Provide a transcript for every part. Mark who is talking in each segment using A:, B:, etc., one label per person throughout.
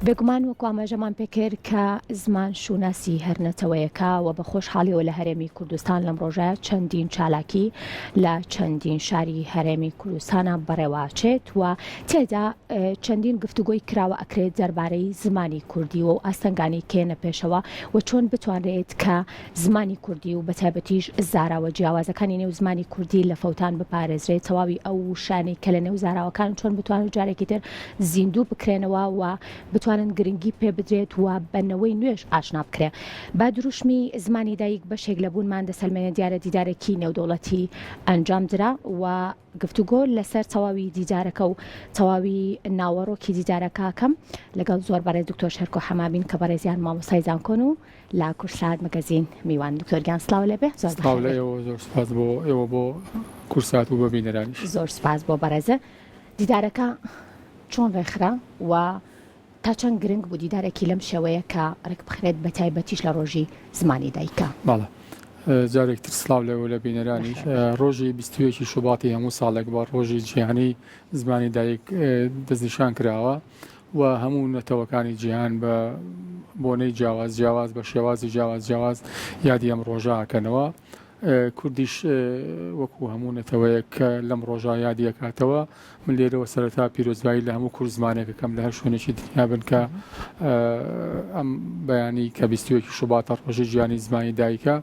A: بێگومان وەکو ئاماژەمان پێکرد کە زمان شوناسی هەر نەتەوەیەکە و بە خۆشحاڵیەوە لە هەرێمی کوردستان لەم ڕۆژە چەندین چالاکی لە چەندین شاری هەرێمی کوردستانە بەڕێوەچێت و تێدا چەندین گفتوگۆی کراوە ئەکرێت دەربارەی زمانی کوردی و ئاستەنگانی کێنە پێشەوە و چۆن بتوانرێت کە زمانی کوردی و بەتایبەتیش زاراوە جیاوازەکانی نێو زمانی کوردی لە فەوتان بپارێزرێت، تەواوی ئەو وشانەی کە لە نێو زاراوەکان چۆن بتوانن جارێکی تر زیندوو بکرێنەوە و بتوانن گرنگی پێ بدرێت و بە نەوەی نوێش ئاشنا بکرێ. بە دروشمی زمانی دایک بەشێک لە بوونمان دەسەلمێنێت دیارە دیدارێکی نێودەوڵەتی ئەنجام درا و گفتوگۆ لەسەر تەواوی دیدارەکە و تەواوی ناوەڕۆکی دیدارەکە ئەکەم لەگەڵ زۆر بەڕێز دکتۆر شێرکۆ حەمامین کە بەڕێزیان مامۆستای زانکۆن و لە کورسات مەگەزین میوان دکتۆر گیان سڵاو لێبێ زۆر
B: سڵاو لە ئێوە زۆر سپاس بۆ ئێوە بۆ کورسات و بۆ بینەرانیش.
A: زۆر سپاس بۆ بەڕێزە دیدارەکە چۆن ڕێکخرا و تا چەند گرنگ بوو دیدارێکی لەم شێوەیە کە ڕێکبخرێت بە تایبەتیش لە ڕۆژی زمانی دایکە؟
B: بەڵێ جارێک تر سڵاو لەوە لە بینەرانیش ڕۆژی 21 شوباتی هەموو ساڵێک بە ڕۆژی جیهانی زمانی دایک دەستنیشان کراوە و هەموو نەتەوەکانی جیهان بە بۆنەی جیاواز جیاواز بە شێوازی جیاواز جیاواز یادی ئەم ڕۆژە ئەکەنەوە. کوردیش وەکو هەموو نەتەوەیەک کە لەم ڕۆژە یادی ئەکاتەوە. من لێرەوە سەرەتا پیرۆزبایی لە هەموو کورد زمانێک ئەکەم لە هەر شوێنێکی دنیا بن کە ئەم بەیانی کە 21 شوباتە ڕۆژی جیهانی زمانی دایکە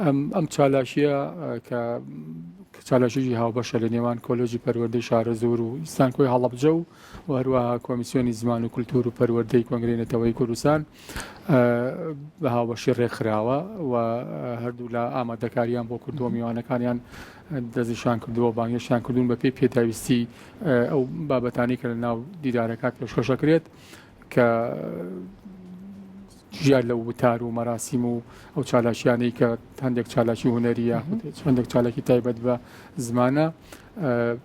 B: ئەم ئەم چالاکیە کە چالاکیی هاوبەشە لە نێوان کۆلێژی پەروەردەی شارەزوور و زانکۆی هەڵەبجە و و هەروەها کۆمیسیۆنی زمان و کولتوور و پەروەردەی کۆنگرەی نەتەوەیی کوردستان بە هاوبەشی ڕێکخراوە و هەردوو لە ئامادەکاریان بۆ کردووە میوانەکانیان دەستنیشان کردووە بانگێشتیان کردوون بە پێی پێداویستی ئەو بابەتانی کە لە ناو دیدارەکە پێشکەشەکرێت کە جیا لەو وتار و مەراسیم و ئەو چالاکیانەی کە هەندێک چالاکی هونەری یاخود هەندێک چالاکی تایبەت بە زمانە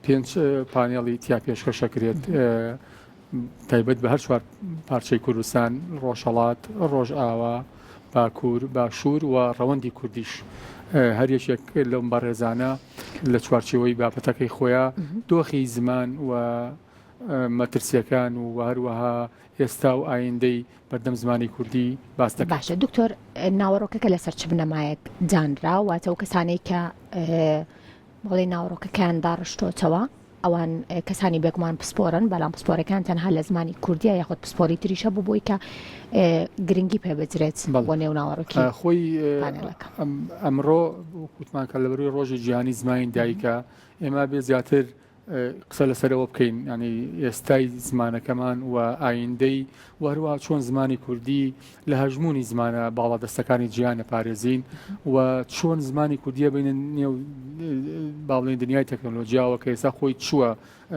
B: پێنج پانێڵی تیا پێشکەشەکرێت تایبەت بە هەر چوار پارچەی کوردستان ڕۆژهەڵات ڕۆژئاوا باکوور باشوور و ڕەوەندی کوردیش هەر یەکێک لەم بەڕێزانە لە چوارچێوەی بابەتەکەی خۆیان دۆخی زمان و مەترسیەکان و هەروەها ئێستا و ئایندەی بەردەم زمانی کوردی باس دەکات.
A: باشە دکتۆر ناوەڕۆکەکە لەسەر چ بنەمایەک دانرا واتە ئەو کەسانەی کە بەڵێ ناوەڕۆکەکەیان داڕشتۆتەوە ئەوان کەسانی بێگومان پسپۆرن بەڵام پسپۆرەکان تەنها لە زمانی کوردیە یاخود پسپۆری تریشە بوو بۆی کە گرنگی پێ بدرێت بۆ نێو ناوەڕۆکی
B: خۆی پانێڵەکە. ئەمڕۆ وتمان کە لە بەروی ڕۆژی جیهانی زمانی دایکە ئێمە بێ زیاتر قسە لەسەر ئەوە بکەین ینی ئێستای زمانەکەمان و ئایندەی و هەروەها چۆن زمانی کوردی لە هەژمونی زمانە باڵادەستەکانی جیهانە پارێزین و چۆن زمانی کوردیە بینن نێو باڵێن دنیای تەکنۆلۆژیاوە کە ئێستا خۆی چووە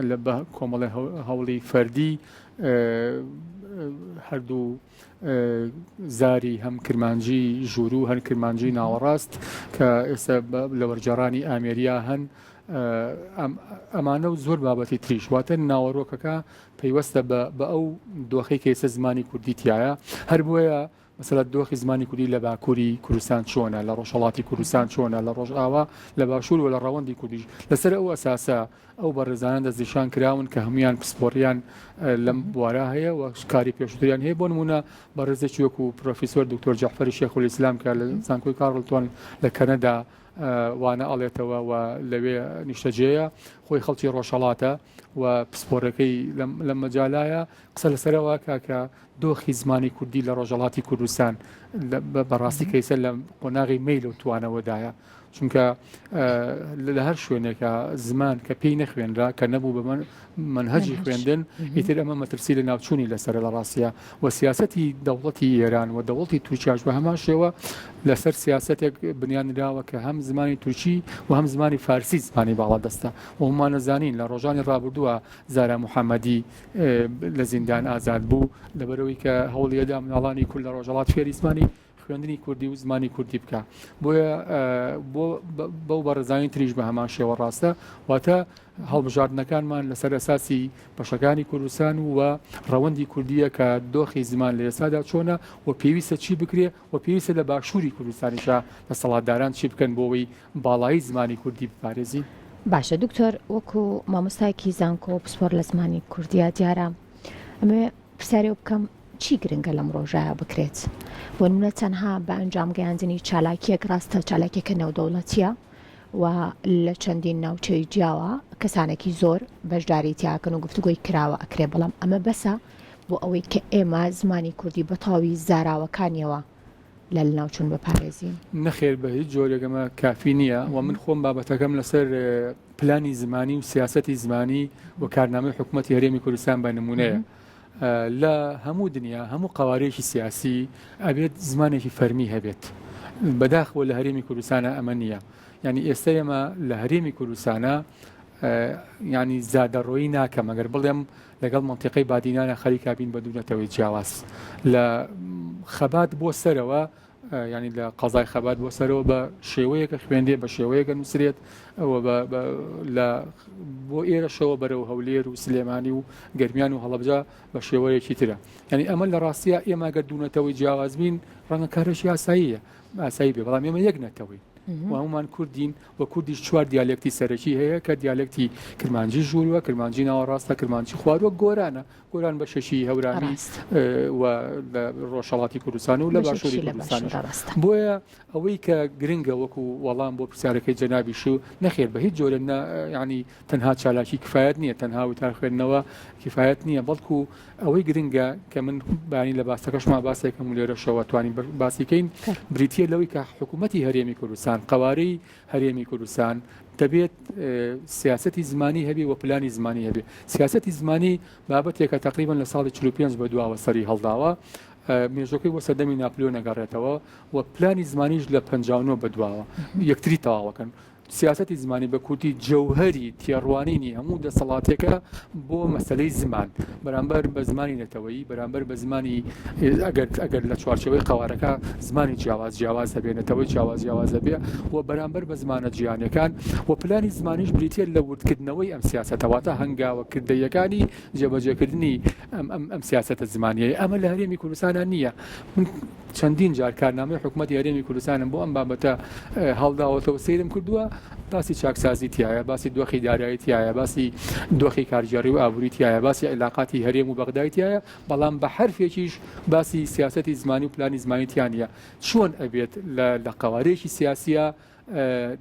B: لە بە کۆمەڵی هەوڵی فەردی هەردوو زاری هەم کرمانجی ژوورو هەر کرمانجی ناوەڕاست کە ئێستا لە وەرجێڕانی ئامێریا هەن ئەمانە و زۆر بابەتی تریش واتە ناوەڕۆکەکە پەیوەستە بە ئەو دۆخەی کە ئێستا زمانی کوردی تایە هەر بۆیە مەسەلە دۆخی زمانی کوردی لە باکووری کوردستان چۆنە لە ڕۆژهەڵاتی کوردستان چۆنە لە ڕۆژئاوا لە باشوور و لە ڕەوەندی کوردیش لەسەر ئەو ئەساسە ئەو بەڕێزانە دەستنیشان کراون کە هەمویان پسپۆڕیان لەم بوارە هەیە و کاری پێشووتریان هەیە بۆ نمونە بەڕێزێکی وەکو پرۆفیسۆر دکتۆر جەعفەری شێخولئیسلام کە لە زانکۆی کارڵتۆن لە کەنەدا وانە ئەڵێتەوە و لەوێ نیشتەجێیە، خۆی خەڵکی ڕۆژهەڵاتە و پسپۆڕەکەی لەم مەجالایە، قسە لەسەر ئەوە ئەکا کە دۆخی زمانی کوردی لە ڕۆژهەڵاتی کوردستان بەڕاستی کەیسە لە قۆناغی مەیل و توانەوەدایە. چونکە لە هەر شوێنێکە زمان کە پێی نەخوێنرا کە نەبوو بە مەنهەجی خوێندن ئیتر ئەمە مەترسی لە ناوچوونی لەسەرە لە ڕاستە و سیاسەتی دەوڵەتی ئێران و دەوڵەتی تورکیاش بە هەمان شێوە لەسەر سیاسەتێک بنیان نراوە کە هەم زمانی تورکی و هەم زمانی فارسی زمانی باڵادەستە و هەموومانەزانین لە ڕۆژانی ڕابردووە زارا محەممەدی لە زیندان ئازاد بوو لەبەرەوەی کە هەوڵیەدا مناڵانی کورد لە ڕۆژهەڵات فێری زمانی خوێندنی کوردی و زمانی کوردی بکا بۆیە بۆ بەو بەڕێزانی تریش بە هەمان شێوە ڕاستە واتە هەڵبژاردنەکانمان لەسەر ئەساسی بەشەکانی کوردستان و ڕەوەندی کوردیە کە دۆخی زمان لە ئێستادا چۆنە و پێویستە چی بکرێ و پێویستە لە باشووری کوردستانیشا دەسەڵاتداران چی بکەن بۆ ئەوەی باڵایی زمانی کوردی بپارێزین.
A: باشە دکتۆر وەکو مامۆستایەکی زانکۆ پسپۆر لە زمانی کوردیا دیارە ئەمەوێ پرسیارێ بکەم. چی گرنگە لەم ڕۆژایە بکرێت؟ بۆ نمونە تەنها بە ئەنجام گەیاندنی چالاکیەک ڕاستە چالاکیەکە نێودەوڵەتیە و لە چەندین ناوچەی جیاوە کەسانێکی زۆر بەشداری تیاکەن و گفتوگۆی کراوە ئەکرێ بەڵام ئەمە بەسە بۆ ئەوەی کە ئێمە زمانی کوردی بە تەواوی زاراوەکانیەوە لە لەناوچوون بپارێزین؟
B: نەخێر بە هیچ جۆرێک ئەمە کافی نییە و من خۆم بابەتەکەم لەسەر پلانی زمانی و سیاسەتی زمانی و کارنامەی حکوومەتی هەرێمی کوردستان بە نمونەیە. لە هەموو دنیا هەموو قوارەیەکی سیاسی ئەبێت زمانێکی فەرمی هەبێت بەداخەوە لە هەرێمی کوردستانە ئەمە نییە یعنی ئێستا ئێمە لە هەرێمی کوردستانە ینی زادەڕۆیی ناکەم ئەگەر بڵێم لەگەڵ منتیقی بادینانە خەریکا بین بە دوو نەتەوەی جیاواز لە خەبات بۆ سەرەوە ینی لە قەزای خەبات بۆ سەرەوە بە شێوەیەکە خوێندێ بە شێوەیەکە نووسرێت ئەوە لە بۆ ئێرەشەوە بەرەو هەولێر و سلێمانی و گەرمیان و هەڵەبجە بە شێوەیەکی ترە یعنی ئەمە لە ڕاستە ئێمە گەر دوونەتەوەی جیاواز بین ڕەنگە کارێکی ئاساییە ئاسایی بێ بەڵام ئێمە یەک نەتەوەین و هەمومان کوردین و کوردیش چوار دیالێکتی سەرەکی هەیە کە دیالێکتی کرمانجی ژووروە کرمانجی ناوەڕاستە کرمانجی خواروە گۆرانە گۆران بەشێکی هەورامی و لە ڕۆژهەڵاتی کوردستان و لە باشووری کوردستان بۆیە ئەوەی کە گرنگە وەکو وەڵام بۆ پرسیارەکەی جەنابیش و نەخێر بە هیچ جۆرە ینی تەنها چالاکی کفایەت نییە تەنها وتار خوێندنەوە کفایەت نییە بەڵکو ئەوەی گرنگە کە من بانی لە باسەکەشما باسێکم و لێرەشەوە توانین باسیکەین بریتە لەوەی کە حکوومەتی هەرێمی کوردستان قوارەی هەرێمی کوردستان دەبێت سیاستی زمانی هەبێ و پلانی زمانی هەبێ سیاستی زمانی بابەتێکە تقریبا لە ساڵی 45 بە دواوە سەری هەڵداوە مێژەکەی بۆ سەردەمی ناپلیۆن نەگەڕێتەوە و پلانی زمانیش لە 59 بە دواوە یەکتری تەواوەکەن سیاسەتی زمانی بە کوردی جەوهەری تێڕوانینی هەموو دەسەڵاتێکە بۆ مەسەلەی زمان بەرامبەر بە زمانی نەتەوەیی بەرامبەر بە زمانی ئەگەر ئەگەر لە چوارچێوەی قەوارەکە زمانی جیاواز جیاواز هەبێ نەتەوەی جیاواز جیاواز هەبێ و بەرامبەر بە زمانە جیهانیەکان و پلانی زمانیش بریتە لە وردکردنەوەی ئەم سیاسەتە واتە هەنگاوە کردەیەکانی جێبەجێکردنی ئەم ئەم ئەم سیاسەتە زمانیەیە ئەمە لە هەرێمی کوردستانە نییە من چەندین جار کارنامەی حکوومەتی هەرێمی کوردستانم بۆ ئەم بابەتە هەڵداوەتەوە سەیرم کردووە باسی چاکسازی تایە باسی دۆخی دارایی تایە باسی دۆخی کارگێڕی و ئابووری تایە باسی عیلاقاتی هەرێم و بەغدای تایە بەڵام بە حرفێکیش باسی سیاستی زمانی و پلانی زمانی تیانە چۆن ئەبێت لە قوارەیەکی سیاسیە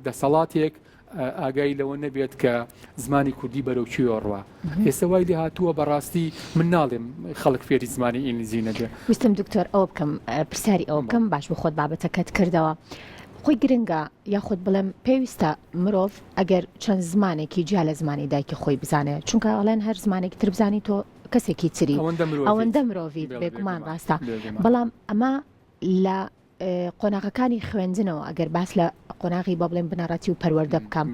B: دەسەڵاتێک ئاگای لەوە نەبێت کە زمانی کوردی بەرەو کوێ ڕوا ئێستا وای لێ هاتووە بەڕاستی من ناڵێم خەڵک فێری زمانی ئینگلیزی نەبێ.
A: ویستم دکتۆر ئەوە بکەم پرسیاری ئەوە بکەم باش بوو خۆت بابەتەکەت کردەوە خۆی گرنگە یاخود بڵێم پێویستە مرۆڤ ئەگەر چەند زمانێکی جیا لە زمانی دایکی خۆی بزانێ چونکە ئەڵێن هەر زمانێکی تر بزانی تۆ کەسێکی تری ئەوەندە مرۆڤیت بێگومان ڕاستە بەڵام ئەمە لە قۆناغەکانی خوێندنەوە ئەگەر باس لە قۆناغی با بڵێن بنەڕەتی و پەروەردە بکەم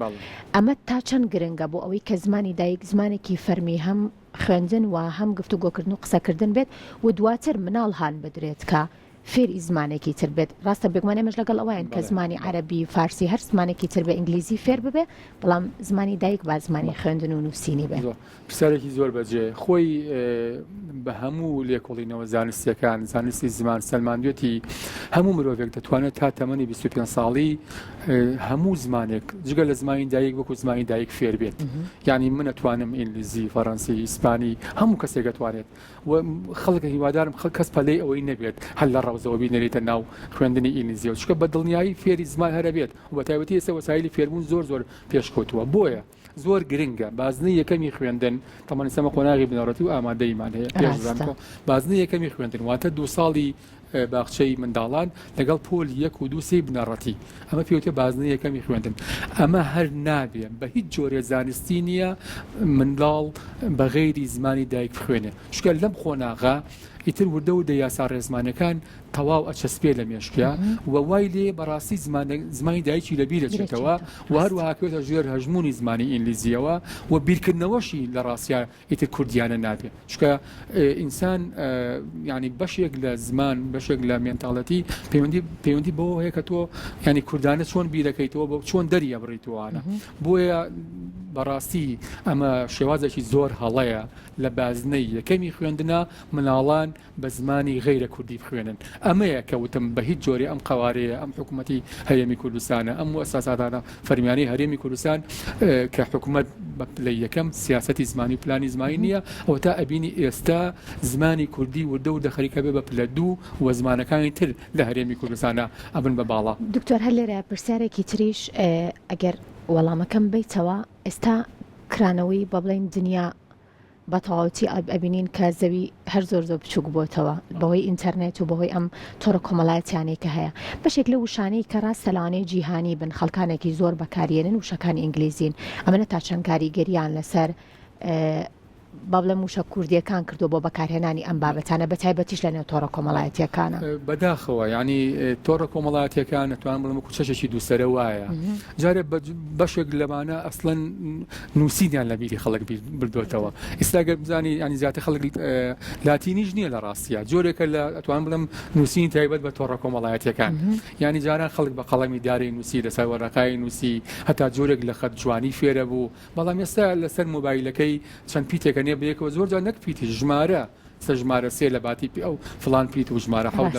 A: ئەمە تا چەند گرنگە بۆ ئەوەی کە زمانی دایک زمانێکی فەرمی هەم خوێندن و هەم گفتوگۆکردن و قسەکردن بێت و دواتر مناڵ هان بدرێت کە فێری زمانێکی تر بێت ڕاستە بێگومان ئێمەش لەگەڵ ئەوەین کە زمانی عەرەبی فارسی هەر زمانێکی تر بە ئینگلیزی فێر ببێ بەڵام زمانی دایک با زمانی خوێندن و نووسینی بێ.
B: پرسیارێکی زۆر بەجێ خۆی بە هەموو لێکۆڵینەوە زانستیەکان زانستی زمان سەلماندوێتی هەموو مرۆڤێک دەتوانێت تا تەمەنی 25 ساڵی هەموو زمانێک جگە لە زمانی دایک وەکو زمانی دایک فێر بێت یعنی من ئەتوانم ئینگلیزی فەڕەنسی ئیسپانی هەموو کەسێک دەتوانێت و خەڵک هیوادارم خەڵک کەس پەلەی ئەوەی نەبێت هەر لە ڕەوزەوە بینەریتە ناو خوێندنی ئینگلیزیەوە چونکە بە دڵنیایی فێری زمان هەرەبێت و بە تایبەتی ئێستا وەسایلی فێربوون زۆر زۆر پێشکەوتووە بۆیە زۆر گرنگە بازنەی یەکەمی خوێندن تەمەن ئێستا قۆناغی بنەڕەتی و ئامادەیمان هەیە پێش زانکۆ بازنەی یەکەمی خوێندن واتە دوو ساڵی باخچەی منداڵان لەگەڵ پۆل یەک و دوو سێی بنەڕەتی ئەمە پێوتە بازنەی یەکەمی خوێندن ئەمە هەر نابێ بە هیچ جۆرێ زانستی نییە منداڵ بە غەیری زمانی دایک بخوێنێ چونکە لەم قۆناغە ئیتر وردە وردە یاسا ڕێزمانەکان تەواو ئەچەسپێ لە مێشکیا و وای لێ بەڕاستی زمانی دایکی لە بیر ئەچێتەوە و هەروەها کەوێتە ژێر هەژموونی زمانی ئینگلیزیەوە و بیرکردنەوەشی لە ڕاستیا ئیتر کوردیانە نابێ چونکە ئینسان یعنی بەشێک لە زمان بەشێک لە mentality پەیوەندی پەیوەندی بەوە هەیە کە تۆ یعنی کوردانە چۆن بیرەکەیتەوە بۆ چۆن دەری ئەبڕیتوانە بۆیە. بەڕاستی ئەمە شێوازێکی زۆر هەڵەیە لە بازنەی یەکەمی خوێندنا مناڵان بە زمانی غەیرە کوردی بخوێنن. ئەمەیە کە وتم بە هیچ جۆرێ ئەم قەوارەیە، ئەم حکومەتی هەرێمی کوردستانە، ئەم موئەسەساتانە فەرمیانەی هەرێمی کوردستان کە حکومەت بە پلەی یەکەم سیاسەتی زمانی و پلانی زمانی نییە، ئەوەتا ئەبینی ئێستا زمانی کوردی وردە وردە خەریکە بێ بە پلە دوو و زمانەکانی تر لە هەرێمی کوردستانا ئەبن بە باڵا.
A: دکتۆر هەر لێرە پرسیارێکی تریش ئەگەر وەڵامەکەم بەیتەوە، ئێستا کرانەوەی با بڵێین دنیا بە تەواوەتی ئەبینین کە زەوی هەر زۆر زۆر بچووک بۆتەوە بەهۆی ئینتەرنێت و بەهۆی ئەم تۆڕە کۆمەڵایەتیانەی کە هەیە بەشێک لە وشانەی کە ڕاستە لەوانەیە جیهانی بن خەڵکانێکی زۆر بەکاریێنن وشەکانی ئینگلیزین ئەمە تا چەند کاریگەریان لەسەر با بڵێم وشە کوردیەکان کردو بۆ بەکارهێنانی ئەم بابەتانە بە تایبەتیش لە نێو تۆڕە کۆمەڵایەتیەکانە.
B: بەداخەوە یانی تۆڕە کۆمەڵایەتیەکان ئەتوانم بڵێم وەکو چەشێکی دووسەرە وایە جارێ بەشێک لەمانە ئەسڵەن نووسینیان لە بیری خەڵک بردوێتەوە ئیستا گەر بزانی ینی زیاتر خەڵک لاتینیش نییە لە ڕاستە جۆرێکە لە ئەتوان بڵم نووسینی تایبەت بە تۆڕە کۆمەڵایەتەکان ینی جاران خەڵک بە قەڵەمی دارەی نووسی لەسەر وەرەقای نووسی هەتا جۆرێک لە خەت جوانی فێرە بوو بەڵام ئێستا لەسەر مۆبایلەکەی چەند پیتێکە نێ بەیەکەوە زۆر جار نەک پیتی ژمارە سە ژمارە سێ لە باتی پی ئەو فلان پیت و ژمارە حەوت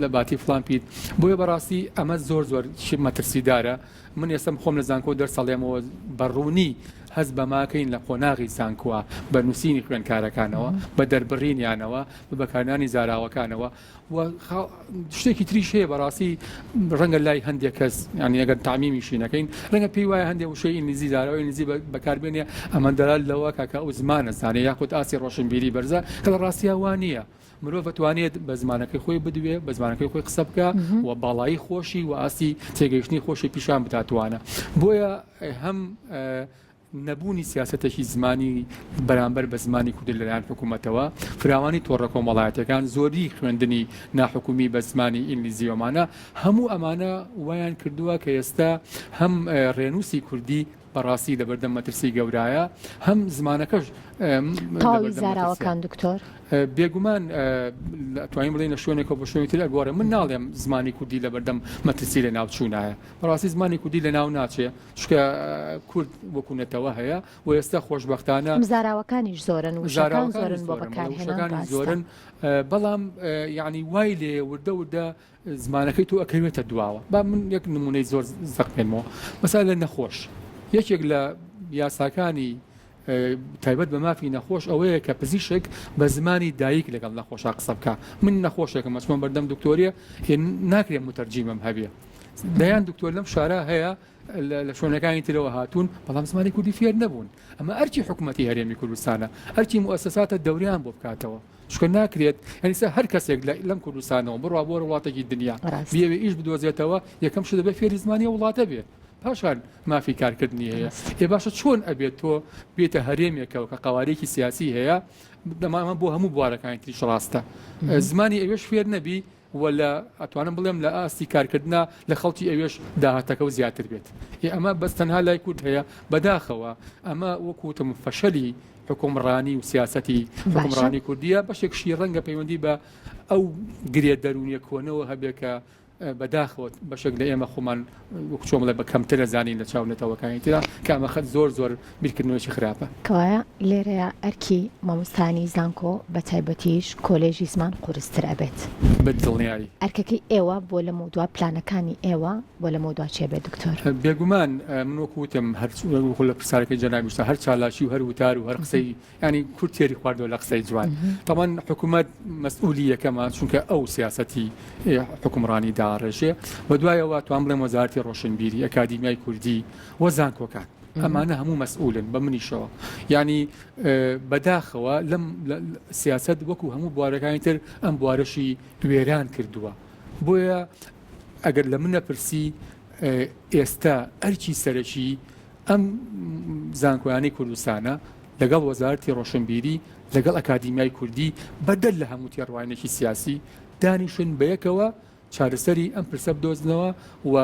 B: لە باتی فلان پیت بۆیە بەڕاستی ئەمە زۆر زۆر مەترسیدارە من ئێستم خۆم لە زانکۆ دەرسەڵێمەوە بە ڕوونی هەست بەماکەین لە قۆناغی زانکۆوە بە نووسینی خوێندکارەکانەوە بە دەربڕینیانەوە بە بەکارنانی زاراوەکانەوە و شتێکی تریش هەیە بەڕاستی ڕەنگە لای هەندێک کەس یانی ئەگەر تامیمیشی نەکەین ڕەنگە پێی وایە هەندێک وشەی ئینگلیزی زاراوەی ئینگلیزی بەکاربێنێ ئەمە دەلال لەوە کاکە ئەو زمانە زانێ یاخود ئاستی ڕۆشنبیری بەرزە کە لە ڕاستیا وا نییە مرۆڤ توانێت بە زمانەکەی خۆی بدوێ بە زمانەکەی خۆی قسە بکە و باڵایی خۆشی و ئاستی تێگەیشتنی خۆشی پیشان بداتوانە بۆیە هەم نەبوونی سیاسەتێکی زمانی بەرامبەر بە زمانی کوردی لەلایەن حکوومەتەوە، فراوانی تۆڕە کۆمەڵایەتیەکان، زۆریی خوێندنی ناحکومی بە زمانی ئینگلیزی وەمانە، هەموو ئەمانە وایان کردووە کە ئێستا هەم ڕێنووسی کوردی بەڕاستی لەبەردەم مەترسی گەورایە، هەم زمانەکەش
A: تەواوی زاراوەکان دکتۆر؟
B: بێگومان توانین بڵێین لە شوێنێکەوە بۆ شوێنی تر ئەگۆڕێ. من ناڵێم زمانی کوردی لەبەردەم مەترسی لەناوچوونایە، بەڕاستی زمانی کوردی لەناو ناچێ، چونکە کورد وەکو نەتەوە هەیە و ئێستا خۆشبەختانە
A: زاراوەکانیش زۆرن وشەکان زۆرن بۆ بەکارهێنان
B: زۆرن بەڵام یعنی وای لێ وردە وردە زمانەکەی تۆ ئەکەوێتە دواوە با من یەک نمونەی زۆر زەق بێنمەوە مەسا لە نەخۆش یەکێک لە یاساکانی تایبەت بە مافی نەخۆش ئەوەیە کە پزیشک بە زمانی دایک لەگەڵ نەخۆشا قسە بکە من نەخۆشێکم ئەچمە بەردەم دکتۆریە ناکرێت متەرجیمم هەبێ دەیان دکتۆر لەم شارە هەیە لە شوێنەکانی ترەوە هاتوون بەڵام زمانی کوردی فێر نەبوون ئەمە ئەرکی حکوومەتی هەرێمی کوردستانە ئەرکی موسساتە دەوریان بۆ بکاتەوە چونکە ناکرێت هەنیسە هەر کەسێک لەم کوردستانەوە بڕوا بۆ وڵاتێکی دنیا بیەوێ ئیش بدۆزێتەوە یەکەم شت دەبێت فێری زمانی وڵاتە بێت پاشان مافی کارکردنی هەیە ئێ باشە چۆن ئەبێت تۆ بێتە هەرێمێکەوە کە قوارێکی سیاسی هەیە دەمامە بۆ هەموو بوارەکانی تریش ڕاستە زمانی ئەوێش فێر نەبی و لە ئەتوانم بڵێم لە ئاستی کارکردنا لە خەڵکی ئەوێش داهاتەکە و زیاتر بێت ئێ ئەمە بەس تەنها لای کورد هەیە بەداخەوە ئەمە وەکو وتم فەشەلی حکومڕانی و سیاسەتی حکومڕانی کوردیە بەشێکشی ڕەنگە پەیوەندی بە ئەو گرێ دەروونیە کۆنەوە هەبێ کە بەداخەوە بەشێک لە ئێمە خۆمان وەک چۆن بڵێ بە کەمتر ئەزانین لە چاو نەتەوەکانی ترا کە ئەمە خەت زۆر زۆر بیرکردنەوەیەکی خراپە.
A: کەوایە لێرەیا ئەرکی مامۆستایانی زانکۆ بە تایبەتیش کۆلێژی زمان قورستر ئەبێت.
B: بە دڵنیایی.
A: ئەرکەکەی ئێوە بۆ لەمەودوا پلانەکانی ئێوە بۆ لەمەودوا چیە بێت دکتۆر؟
B: بێگومان من وەکو وتم هەر وەکو لە پرسیارەکەی جەنابیشتا هەر چالاکی و هەر وتار و هەر قسەی ینی کورد تێری خواردەوە لە قسەی جوان تاوان حکوومەت مەسئولی یەکەمە چونکە ئەو سیاستی حکومڕانی داڕێژێ بە دوایەوە توان بڵێم وەزارتی ڕۆشنبیری ئەکادیمیای کوردی و زانکۆکان ئەمانە هەموو مەسئولن بە منیشەوە ینی بەداخەوە لەم سیاست وەکو هەموو بوارەکانی تر ئەم بوارەشی وێران کردووە بۆیە ئەگەر لە منە پرسی ئێستا ئەرکی سەرەکی ئەم زانکۆیانەی کوردستانە لەگەڵ وەزارەتی ڕۆشنبیری، لەگەڵ ئەکادیمیای کوردی بەدەر لە هەموو تێڕوانینێکی سیاسی دانیشن بەیەکەوە چارەسەری ئەم پرسە بدۆزنەوە و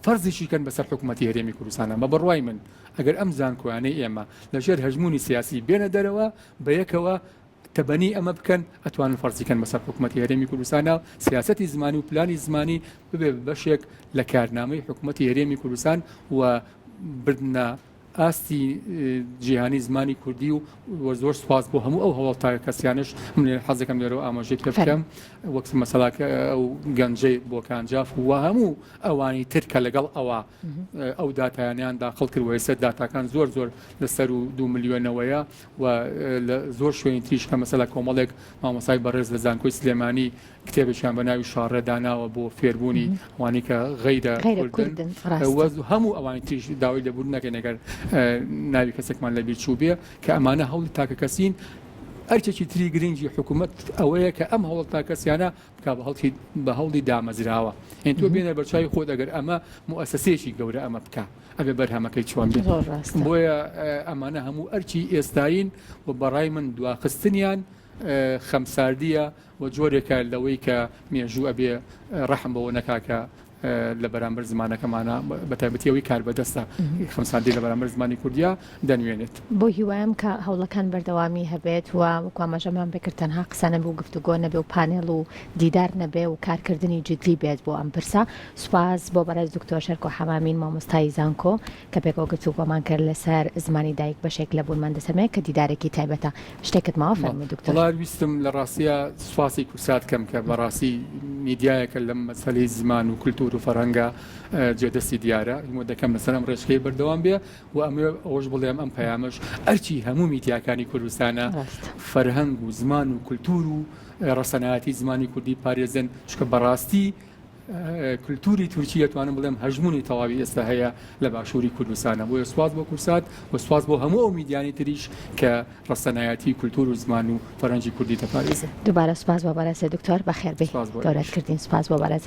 B: فەرزیشی کەن بەسەر حکوومەتی هەرێمی کوردستانە. بە بڕوای من ئەگەر ئەم زانکۆیانەی ئێمە لەژێر هەژموونی سیاسی بێنە دەرەوە بەیەکەوە تەبەنی ئەمە بکەن ئەتوانن فەرزی کەن بەسەر حکوومەتی هەرێمی کوردستانە سیاسەتی زمانی و پلانی زمانی ببێ بە بەشێک لە کارنامەی حکوومەتی هەرێمی کوردستان و بردنە. ئاستی جیهانی زمانی کوردی و و زۆر سوپاس بۆ هەموو ئەو هەوڵ تاکە کەسیانش من حەزەکەم لێرەوە ئاماژەی پێ بکەم وەک مەسەلاکە ئەو گەنجەی بۆکان جاف و هەموو ئەوانی تر کە لەگەڵ ئەوە ئەو داتایانیان داخڵ کرد و ئێستا داتاکان زۆر زۆر لەسەر و دو ملیۆنەوەیە و لە زۆر شوێنی تریش کە مەسەلا کۆمەڵێک مامۆسای بەڕێز لە زانکۆی سلێمانی کتێبێکیان بە ناوی شاڕێ داناوە بۆ فێربوونی ئەوانەی کە غەیرە کوردن هەموو ئەوانی تریش داوای لێبوردن نەکەین ئەگەر ناوی کەسێکمان لەبیر چووبێ کە ئەمانە هەوڵی تاکەکەسین ئەرکێکی تری گرنگی حکوومەت ئەوەیە کە ئەم هەوڵ تاکەسیانە بکا بە هەڵکی بە هەوڵی دامەزراوە هێن تۆ بێنە بەرچاوی خۆت ئەگەر ئەمە موئەسەسەیەکی گەورە ئەمە بکا ئەبێ بەرهەمەکەی چۆن بێت بۆیە ئەمانە هەموو ئەرکی ئێستاین و بەڕای من دواخستنیان خەمساردییە و جۆرێکە لەوەی کە مێژوو ئەبێ ڕەحم بەوە نەکا کە لە بەرامبەر زمانەکەمانە بە تایبەتی ئەوەی کاربەدەستە خەمساردی لە بەرامبەر زمانی کوردیا دەنوێنێت.
A: بەو هیوایەم کە هەوڵەکان بەردەوامی هەبێت و وەکو ئاماژەمان پێکرد تەنها قسە نەبێ و گفتوگۆ نەبێ و پانێڵ و دیدار نەبێ و کارکردنی جدی بێت بۆ ئەم پرسە. سوپاس بۆ بەڕێز دکتۆر شێرکۆ حەمامین مامۆستای زانکۆ کە پێکەوە گفتوگۆمان کرد لەسەر زمانی دایک بەشێک لە بوونمان دەسەلمێ کە دیدارێکی تایبەتە. شتێکت ماوە فەرموو دکتۆر.
B: وەڵا ویستم لە ڕاستیا سوپاسی کوردسات کەم کە بەڕاستی میدیایەکە لەم مەسەلەی زمان و کولتوور و فەرهەنگا جێ دەستی دیارە هیوا دەکەم لەسەر ئەم ڕێچکەیە بەردەوام بێ و ئەمەوێ ئەوەش بڵێم ئەم پەیامەش ئەرکی هەموو میدیاکانی کوردستانە فەرهەنگ و زمان و کولتوور و ڕەسەنایەتی زمانی کوردی پارێزن چونکە بەڕاستی کلتوری تورکی ئەتوانم بڵێم هەژموونی تەواوی ئێستا هەیە لە باشووری کوردستانە بۆیە سوپاس بۆ کورسات و سوپاس بۆ هەموو ئەو میدیانی تریش کە ڕەسەنایەتی کلتور و زمان و فەرهەنگی کوردی دەپارێزن.
A: دووبارە سوپاس بۆ بەڕێزت دکتۆر بەخێربێی
B: سوپاس بۆ
A: گەورەت
B: ئێوەش.
A: کردین سوپاس بۆ بەڕێزت.